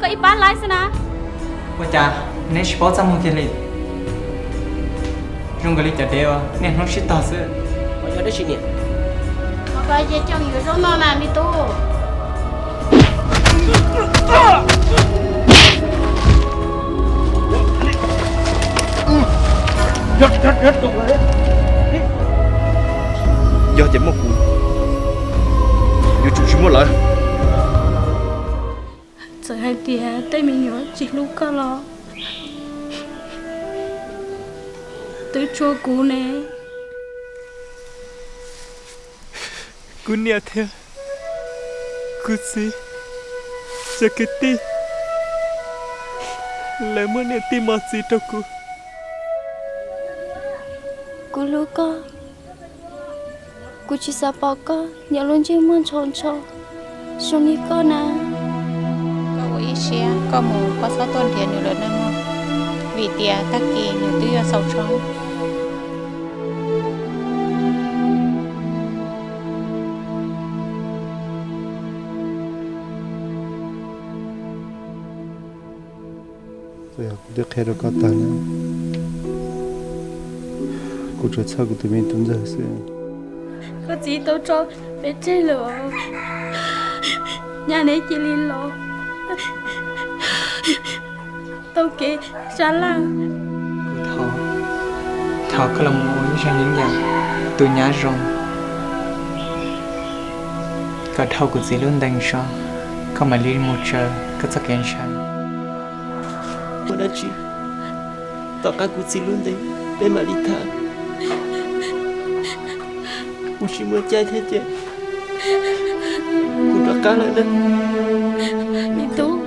Koj ib pab laib xwb na. Ua cas neb tsis paub txaj muag kiag li? Zoo nkaus li cov dev uas niaj hnub sib tog xwb. Yog dab tsi niam? Koj ces coj yuav zaub noj na me tub. Yog ces muaj kuv, yuav tsum tsis muaj lawv. Txawm hais tias tej me nyuam tsis hlub koj los twb tshua kuv ne. Kuv niam thiab kuv txiv, cov kwv tij, lawv muab niam tij mos txwv rau kuv. Kuv hlub koj, kuv tsis xav pom koj nyob lub ntsej muag ntsho ntsho zoo li koj na. Koj ua ib siab, koj mus koj txhob tuaj nrhiav nws lawm nawb mog, vim tias tag kis nws twb yuav xaus tshoob. Txawm yog kuv twb qhia rau koj tag na, kuv tsuas txhawj kuv tus me tub ntxawg xwb. Koj txiv tau tso peb tseg lawm, nyab neb cia li los tau kev sab laj. Kuv thov, thov koj los mus ua ib zaug yeeb yam tus nyab zoo, kom dhau kuv txiv lub ntees tso, koj mam li mus tsaws koj txoj kev ntshaw. Ua dab tsi? Tom qab kuv txiv lub ntees peb mam li tham. Kuv tsis muaj caij thiab ces kuv rov qab lawm na. Me tub.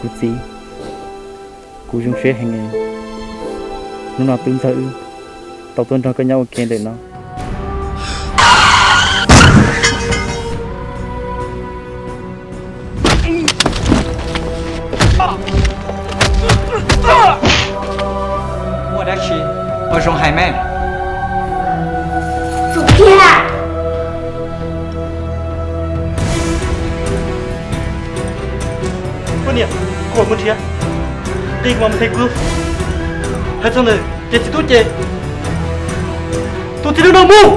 Kuv txiv, kuv zoo siab heev. Hnub no tub ntxawg wb tau tuaj nrog koj nyob ua ke ntawm no. Muaj dab tsi ua zoo hais me. Tsum kiag. Poj niam, kuv mus nrhiav, nqi kuv mam mus nrhiav kuv. Hais txog ntawm ces txiv tub ces tus txiv neej no mus.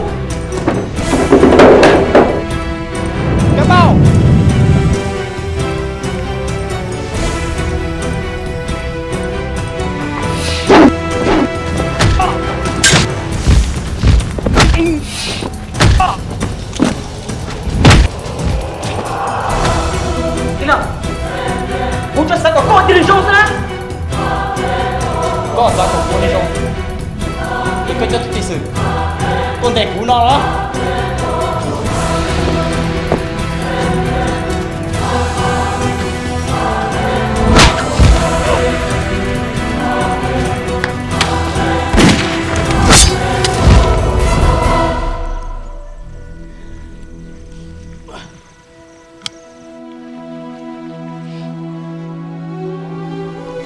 Kuv tsuas xav kom koj cia li zoo xwb na. Koj xav kom kuv ua li zoo, es koj coj tus txiv xwm tuaj ntes kuv no los?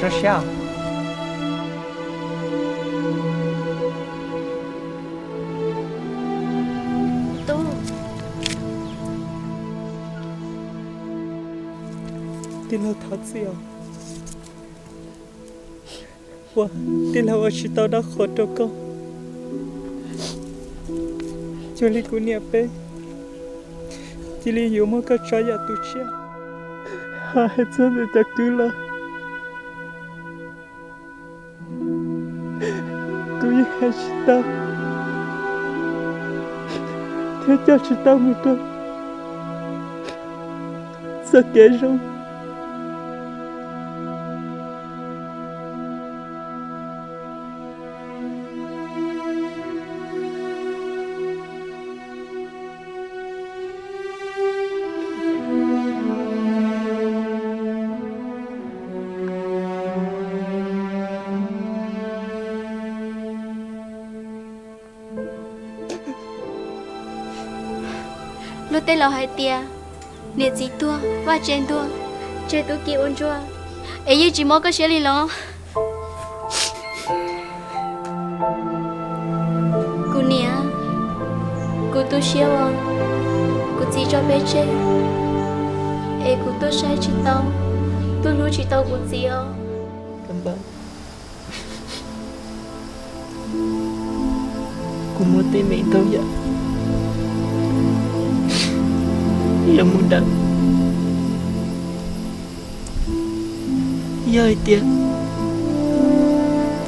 Zoo siab. Tub, tij laug thov txim os. Ua, tij laug ua tsis tau dab qhuas rau koj, cuag li kuv niam peb cia li yuav muab koj tso yam tus tshiab. Hais txog ntawm cov kwv los, kuv yeej hais tsis tau thiab coj tsis tau mus rau txoj kev zoo. Luag tej laus hais tias, niam txiv tuag vaj tse ntuag, tseg tub ki ua ntsuag, es yeej tsis mob koj siab li los? Kuv tu siab uas kuv txiv tso peb tseg, es kuv tuaj saib tsis tau, tuaj hlub tsis tau kuv txiv os. Kuv muaj teeb meem ntau yam yuav mus daws. Yog hais tias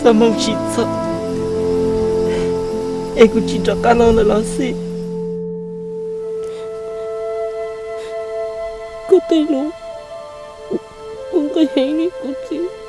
txoj hmoo tsis txog es kuv tsis rov qab los ntawm los xij, kuv tej lus kuv nqis heev li kuv txiv.